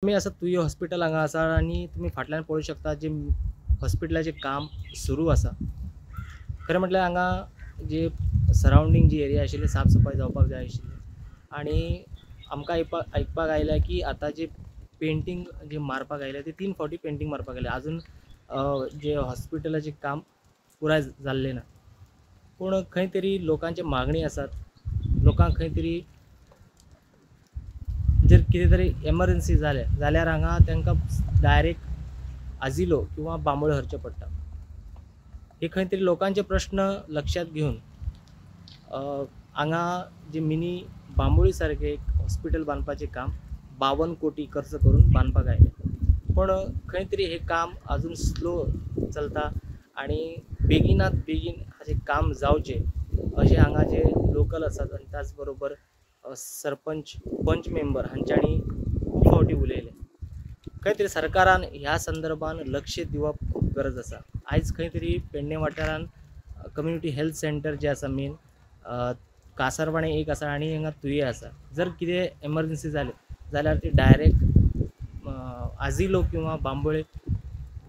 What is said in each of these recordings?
आमी आसा तुये हॉस्पिटल हांगा आसा आनी तुमी फाटल्यान पळोवंक शकता जे हॉस्पिटलाचें काम सुरू आसा. खरें म्हटल्यार हांगा जे सरावंडींग जी एरिया आशिल्ली साफ सफाय जावपाक जाय आशिल्ली आनी आमकां आयकपाक आयलें की आतां जे पेंटींग जे मारपाक आयलें ते 3 फावटी पेंटींग मारपाक आयलें, आजून जे हॉस्पिटलाचें काम पुराय जाल्लें ना. पूण खंय तरी लोकांची मागणी आसात, लोकांक खंय तरी जर कितें तरी एमरजन्सी जालें जाल्यार हांगा तांकां डायरेक्ट आजिलो किंवा बांबोळे व्हरचें पडटा. हे खंय तरी लोकांचे प्रश्न लक्षांत घेवन हांगा जे मिनी बांबोळी सारकें एक हॉस्पिटल बांदपाचें काम 52 कोटी खर्च करून बांदपाक आयलें, पूण खंय तरी हें काम आजून स्लो चलता आनी बेगिनात बेगीन हाचें काम जावचें अशें हांगा जे लोकल आसात आनी त्याच बरोबर सरपंच पंच मेंबर हांच्यांनी खूब फावटी उलयलें. खंय तरी सरकारान ह्या संदर्भान लक्ष दिवप खूब गरज आसा. आयज खंय तरी पेडणे वाठारान कम्युनिटी हेल्थ सेंटर जे आसा मेन कासारवाणे एक आसा आनी हांगा तुये आसा. जर कितें एमरजन्सी जाली जाल्यार ती डायरेक्ट आजिलो किंवा बांबोळे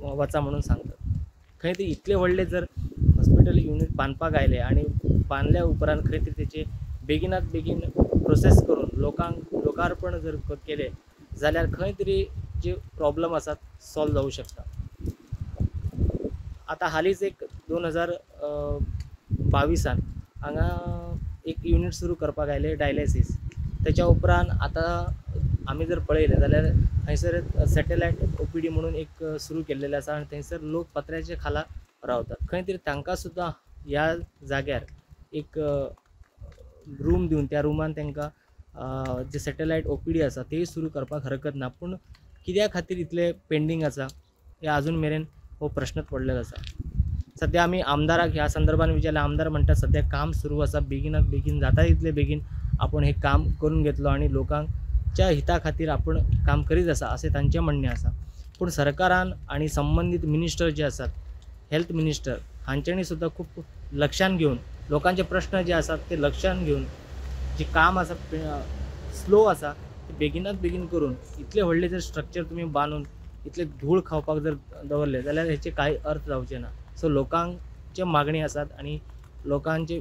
वचा म्हणून सांगतात. खंय तरी इतलें व्हडलें जर हॉस्पिटल युनीट बांदपाक आयलें आनी बांदल्या उपरांत खंय तरी तेचे बेगिनात बेगीन प्रोसेस करून लोकांक लोकार्पण जर केलें जाल्यार खंय तरी जे प्रॉब्लम आसात सॉल्व जावं शकता. आतां हालींच एक 2022 हांगा एक युनीट सुरू करपाक आयलें डायलिसीस. तेच्या उपरांत आतां आमी जर पळयलें जाल्यार थंयसर सॅटेलायट OPD म्हणून एक सुरू केल्लेलें आसा आनी थंयसर लोक पत्र्याच्या खाला रावतात. खंय तरी तांकां सुद्दां ह्या जाग्यार एक रूम दिवन त्या रुमान तांकां जे सॅटेलायट OPD आसा तेय सुरू करपाक हरकत ना. पूण कित्या खातीर इतले पेंडींग आसा हे आजून मेरेन हो प्रश्नच पडलेलो आसा. सद्या आमी आमदाराक ह्या संदर्भान विचारलें, आमदार म्हणटा सद्या काम सुरू आसा, बेगिनात बेगीन जाता तितले बेगीन आपूण हें काम करून घेतलो आनी लोकांच्या हिता खातीर आपूण काम करीत आसा अशें तांचें म्हणणें आसा. पूण सरकारान आनी संबंदीत मिनिस्टर जे आसात हेल्थ मिनिस्टर हांच्यांनी सुद्दां खूब लक्षान घेवन लोकांचे प्रश्न जे आसात ते लक्षान घेवन जे काम आसा स्लो आसा ते बेगिनात बेगीन करून इतलें व्हडलें जर स्ट्रक्चर तुमी बांदून इतलें धूळ खावपाक जर दवरलें जाल्यार हेचे कांय अर्थ जावचे ना. सो लोकांचे मागणी आसात आनी लोकांचे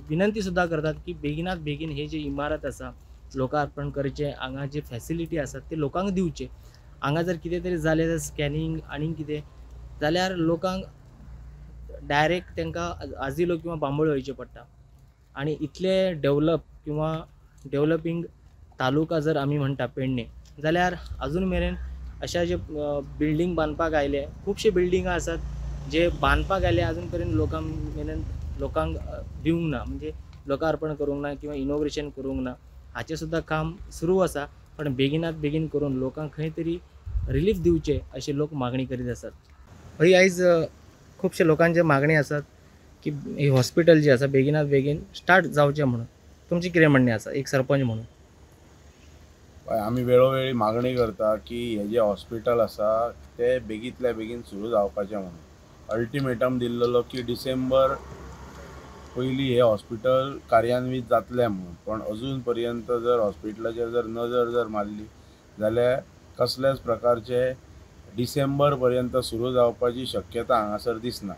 विनंती सुद्दां करतात की बेगिनात बेगीन हे जे इमारत आसा लोकार्पण करचें, हांगा जे फॅसिलिटी आसात ते लोकांक दिवचे. हांगा जर कितें तरी जालें जर स्कॅनिंग आनी कितें जाल्यार लोकांक डायरेक्ट तांकां आजिलो किंवा बांबोळे वयचें पडटा. आनी इतले डेवलप किंवा डेवलपींग तालुका जर आमी म्हणटा पेडणे जाल्यार आजून मेरेन अशा जे बिल्डींग बांदपाक आयले खुबशे बिल्डिंगां आसात जे बांदपाक आयले आजून पर्यंत लोकांक मेरेन लोकांक दिवंक ना, म्हणजे लोकार्पण करूंक ना किंवा इनॉग्रेशन करूंक ना. हाचें सुद्दां काम सुरू आसा, पण बेगिनात बेगीन करून लोकांक खंय तरी रिलीफ दिवचें अशें लोक मागणी करीत आसात. हय, आयज खुबशे लोकांचे मागणी आसात की हे हॉस्पिटल जे आसा बेगिनात बेगीन स्टार्ट जावचें म्हणून. तुमचें कितें म्हणणें आसा एक सरपंच म्हणून? आमी वेळोवेळी मागणी करता की हे जे हॉस्पिटल आसा ते बेगींतल्या बेगीन सुरू जावपाचें म्हणून. अल्टिमेटम दिल्लो की डिसेंबर पयलीं हें हॉस्पिटल कार्यान्वीत जातलें म्हणून, पण अजून पर्यंत जर हॉस्पिटलाचेर जर नजर जर मारली जाल्यार कसल्याच प्रकारचे डिसेंबर पर्यंत सुरू जावपाची शक्यता हांगासर दिसना.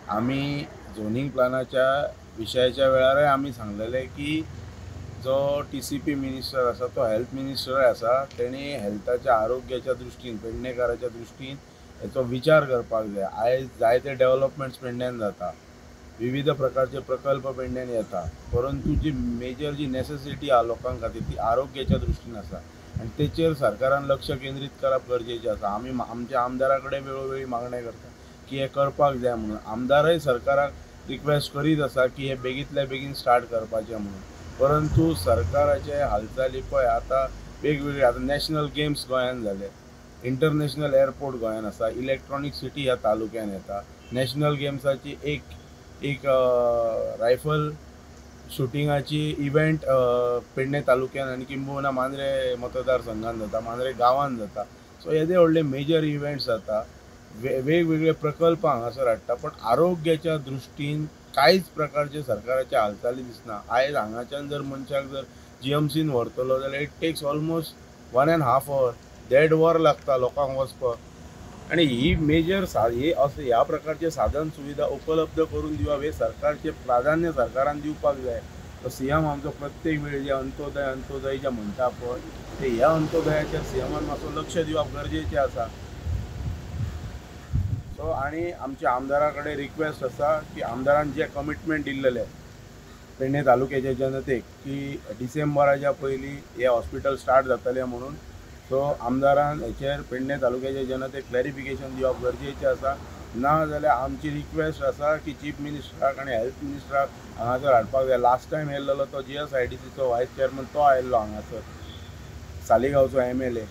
आमी झोनींग प्लानाच्या विशयाच्या वेळारय आमी सांगलेलें की जो TCP minister आसा तो हेल्थ मिनिस्टरय आसा, तेणी हेल्थाच्या आरोग्याच्या दृश्टीन पेडणेकाराच्या दृश्टीन हेचो विचार करपाक जाय. आयज जायते डेवलपमेंट्स पेडण्यान जाता, विविध प्रकारचे प्रकल्प पेडण्यान येता, परंतु जी मेजर जी नेसेसिटी आहा लोकां खातीर ती आरोग्याच्या दृश्टीन आसा आनी तेचेर सरकारान लक्ष केंद्रीत करप गरजेचें आसा. आमी आमच्या आमदारा कडेन वेळोवेळी मागणें करता की हें करपाक जाय म्हणून. आमदारय सरकाराक रिक्वेस्ट करीत आसा की हें बेगींतल्या बेगीन स्टार्ट करपाचें म्हणून, परंतु सरकाराचे हालचाली पळय आतां वेगवेगळे आतां नॅशनल गेम्स गोंयान जाले, इंटरनॅशनल एअरपोर्ट गोंयान आसा, इलेक्ट्रॉनीक सिटी ह्या तालुक्यान येता, नॅशनल गेम्साची एक एक रायफल शुटिंगाची इव्हेंट पेडणे तालुक्यान आनी किंबहुना मांद्रे मतदारसंघान जाता, मांद्रे गांवान जाता. सो येदे व्हडले मेजर इव्हेंट्स जाता, वेगवेगळे प्रकल्प हांगासर हाडटा, पण आरोग्याच्या दृश्टीन कांयच प्रकारचे सरकाराच्या हालचाली दिसना. आयज हांगाच्यान जर मनशाक जर GMCन व्हरतलो जाल्यार it takes almost 1.5 our, 1.5 वर लागता लोकांक वचपाक. आनी ही मेजर हे अशें ह्या प्रकारचे साधन सुविधा उपलब्ध करून दिवप हे सरकारचे प्राधान्य सरकारान दिवपाक जाय. तो सीएम आमचो प्रत्येक वेळ जे अंत्योदय अंत्योदय जे म्हणटा पळय ते ह्या अंत्योदयाचेर सीएमान मातसो लक्ष दिवप गरजेचें आसा. सो आनी आमच्या आमदारा कडेन रिक्वेस्ट आसा की आमदारान जे कमिटमेंट दिल्लेलें पेडणे तालुक्याच्या जनतेक की डिसेंबराच्या पयलीं हें हॉस्पिटल स्टार्ट जातलें म्हणून, सो आमदारान हेचेर पेडणे तालुक्याच्या जनतेक क्लॅरिफिकेशन दिवप गरजेचें आसा. ना जाल्यार आमची रिक्वेस्ट आसा की चीफ मिनिस्टराक आनी हेल्थ मिनिस्टराक हांगासर हाडपाक जाय. लास्ट टायम येयल्लो तो GSIDCचो वायस चेअरमन तो आयिल्लो हांगासर, सालिगांवचो MLA,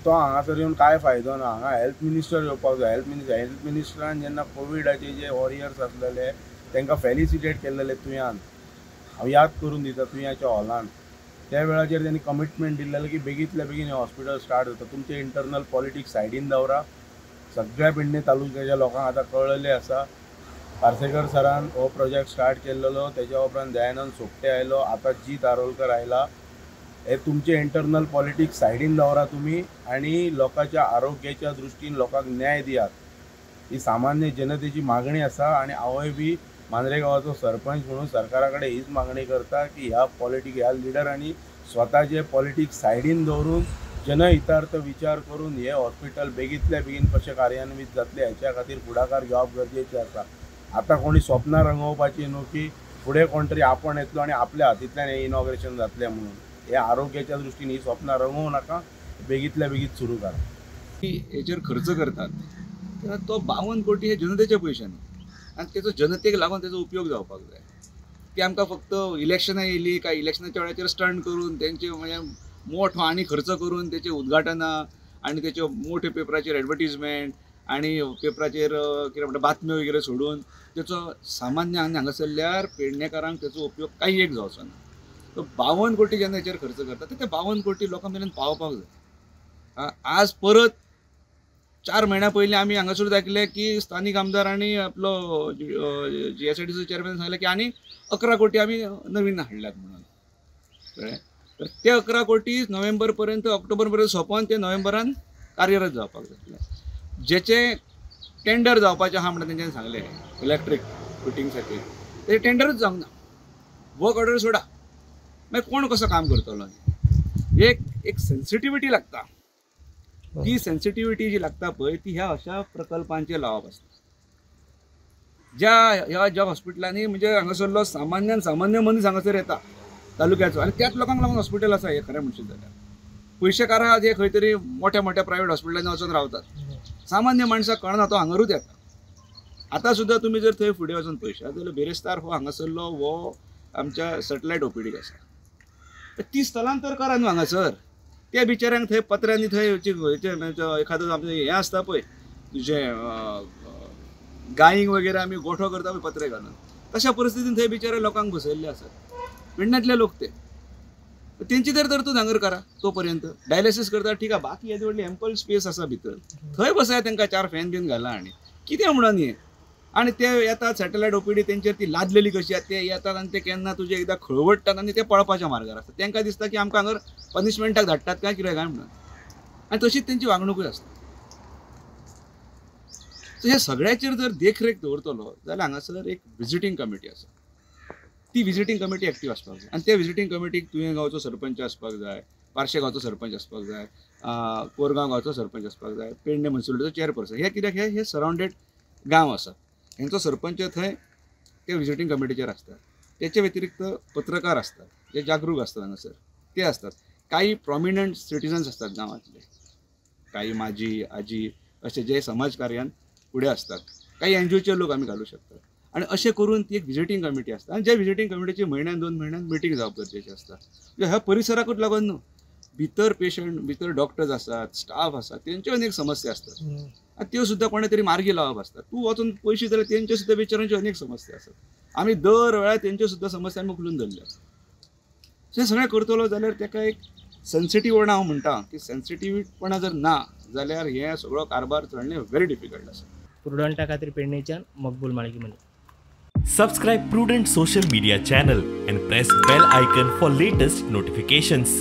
तो हांगासर येवन कांय फायदो ना. हांगा हेल्थ मिनिस्टर येवपाक जाय. हेल्थ मिनिस्टरान जेन्ना कोविडाचे जे वॉरियर्स आसलेले तांकां फेलिसिटेट केल्लेले तुयान, हांव याद करून दिता तुयाच्या हॉलान, त्या वेळाचेर तेणी कमिटमेंट दिल्लेलें की बेगींतल्या बेगीन हें हॉस्पिटल स्टार्ट जाता. तुमचे इंटरनल पॉलिटिक्स सायडीन दवरा. सगळ्या पेडणे तालुक्याच्या लोकांक आतां कळ्ळेलें आसा. पार्सेकर सरान हो प्रोजेक्ट स्टार्ट केल्लो, तेज्या उपरांत दयानंद सोपटे आयलो, आतां जीत आरोलकर आयला. हे तुमचे इंटरनल पॉलिटिक्स सायडीन दवरा तुमी आनी लोकांच्या आरोग्याच्या दृश्टीन लोकांक न्याय दियात. ही सामान्य जनतेची मागणी आसा आनी हांवूय बी मांद्रे गांवाचो सरपंच म्हणून सरकारा कडेन हीच मागणी करता की ह्या पॉलिटिक्स ह्या लिडरांनी स्वताचे पॉलिटिक्स सायडीन दवरून जनहितार्थ विचार करून हे हॉस्पिटल बेगींतल्या बेगीन कशें कार्यान्वीत जातलें हेच्या खातीर फुडाकार घेवप गरजेचें आसा. आतां कोणी स्वप्नां रंगोवपाची न्हू की फुडें कोण तरी आपण येतलो आनी आपल्या हातींतल्यान हें इनॉग्रेशन जातलें म्हणून. हे आरोग्याच्या दृश्टीन ही स्वप्नां रंगोवं नाका, बेगींतल्या बेगीन सुरू करा. हेचेर खर्च करतात तेन्ना तो 52 कोटी हे जनतेचे पयशे न्हू आनी तेचो जनतेक लागून तेचो उपयोग जावपाक जाय. ती आमकां फक्त इलेक्शनां येयली काय इलेक्शनाच्या वेळाचेर स्टंट करून तेंचे म्हणजे मोठो आनी खर्च करून तेचे उद्घाटनां आनी तेच्यो मोठे पेपराचेर एडवर्टीजमेंट आनी पेपराचेर कितें म्हणटा बातम्यो वगैरे सोडून तेचो सामान्य आनी हांगासरल्यार पेडणेकारांक तेचो उपयोग कांय एक जावचो ना. तो 52 कोटी जेन्ना हेचेर खर्च करता ते 52 कोटी लोकां मेरेन पावपाक जाय. आज परत 4 म्हयन्या पयलीं आमी हांगासर दाखयलें की स्थानीक आमदार आनी आपलो GSIDCचो चेअरमॅन सांगलें की आनी 11 कोटी आमी नवीन हाडल्यात म्हणून, कळ्ळें. तर ते 11 कोटी नोव्हेंबर पर्यंत ऑक्टोबर पर्यंत सोंपोवन ते नोव्हेंबरान कार्यरत जावपाक जातले. जेचे टेंडर जावपाचें आहा म्हणून तेंच्यांनी सांगलें इलेक्ट्रीक फिटींग खातीर, ते टेंडरूच जावंक ना. वर्क ऑर्डर सोडा, मागीर कोण कसो काम करतलो? एक एक सेन्सिटिविटी लागता, ती सेन्सिटिविटी जी लागता पळय ती ह्या अशा प्रकल्पांचेर लावप आसता. ज्या ह्या ज्या हॉस्पिटलांनी म्हणजे हांगासरलो सामान्यान सामान्य मनीस हांगासर येता तालुक्याचो आनी त्याच लोकांक लागून हॉस्पिटल आसा. हें खरें म्हणशीत जाल्यार पयशेकारां आज हे खंय तरी मोठ्या मोठ्या प्रायवेट हॉस्पिटलांनी वचून रावतात, सामान्य माणसाक कळना, तो हांगारूच येता. आतां सुद्दां तुमी जर थंय फुडें वचून पळयशात जाल्यार बिरेस्तार हो हांगासरलो हो आमच्या सॅटलायट OPD आसा, ती स्थलांतर करा न्हू हांगासर. त्या बिचाऱ्यांक थंय पत्र्यांनी थंय एखादो आमचें हें आसता पळय तुजें गायींक वगैरे आमी गोठो करता पळय पत्रे घालून, तशा परिस्थितीन थंय बिचारे लोकांक बसयल्ले आसात, पेडण्यांतले लोक ते. तेंची तर तरतूद हांगर करा. तो पर्यंत डायलिसीस करता ठीक आहा, बाकी येदी व्हडली एम्पल स्पेस आसा भितर, थंय बसाय तांकां 4 फॅन बीन घाला आनी कितें म्हणून हें. आनी ते येतात सॅटलायट OPD तेंचेर ती लादलेली कशी आसा, ते येतात आनी ते केन्ना तुजे एकदां खळवडटात आनी ते पळपाच्या मार्गार आसता. तांकां दिसता की आमकां हांगर पनिशमेंटाक धाडटात काय कितें काय म्हणून, आनी तशीच तेंची वागणुकूय आसता. सो ह्या सगळ्याचेर जर देखरेख दवरतलो जाल्यार हांगासर एक विजिटींग कमिटी आसा, ती विजिटींग कमिटी एक्टीव आसपाक जाय. आनी त्या विजिटींग कमिटीक तुयें गांवचो सरपंच आसपाक जाय, पार्शे गांवचो सरपंच आसपाक जाय, कोरगांव गांवचो सरपंच आसपाक जाय, पेडणे म्युनिसिपालिटीचो चेअरपर्सन. हे कित्याक हे सरावंडेड गांव आसा, हेंचो सरपंच थंय ते विजिटींग कमिटीचेर आसतात. तेचे व्यतिरिक्त पत्रकार आसतात जे जागरूक आसतात हांगासर, ते आसतात. काही प्रॉमिनंट सिटीजन्स आसतात गांवांतले, काही माजी आजी अशे जे समाज कार्यान फुडें आसतात, काही NGOचे लोक आमी घालूं शकतात. आनी अशें करून ती एक विजिटींग कमिटी आसता आनी ज्या विजिटींग कमिटीची म्हयन्यान 2 म्हयन्यान मिटींग जावप गरजेचें आसता. म्हणजे ह्या परिसराकूच लागून न्हू, भितर पेशंट भितर डॉक्टर्स आसात, स्टाफ आसा, तेंच्यो अनेक समस्या आसतात आनी त्यो सुद्दां कोणें तरी मार्गी लावप आसता. तूं वचून पयशे जाल्यार तेंच्यो सुद्दां बिचारांच्यो अनेक समस्या आसात. आमी दर वेळार तेंच्यो सुद्दां समस्या आमी उखलून धरल्या. हें सगळें करतलो जाल्यार ताका एक सेन्सिटिवपणा हांव म्हणटा की सेन्सिटिवपणा जर ना जाल्यार हें सगळो कारभार चलणें व्हेरी डिफिकल्ट आसा. प्रुडंटा खातीर पेडणेच्यान मकबूल माळगी म्हणी. Subscribe Prudent social media channel and press bell icon for latest notifications.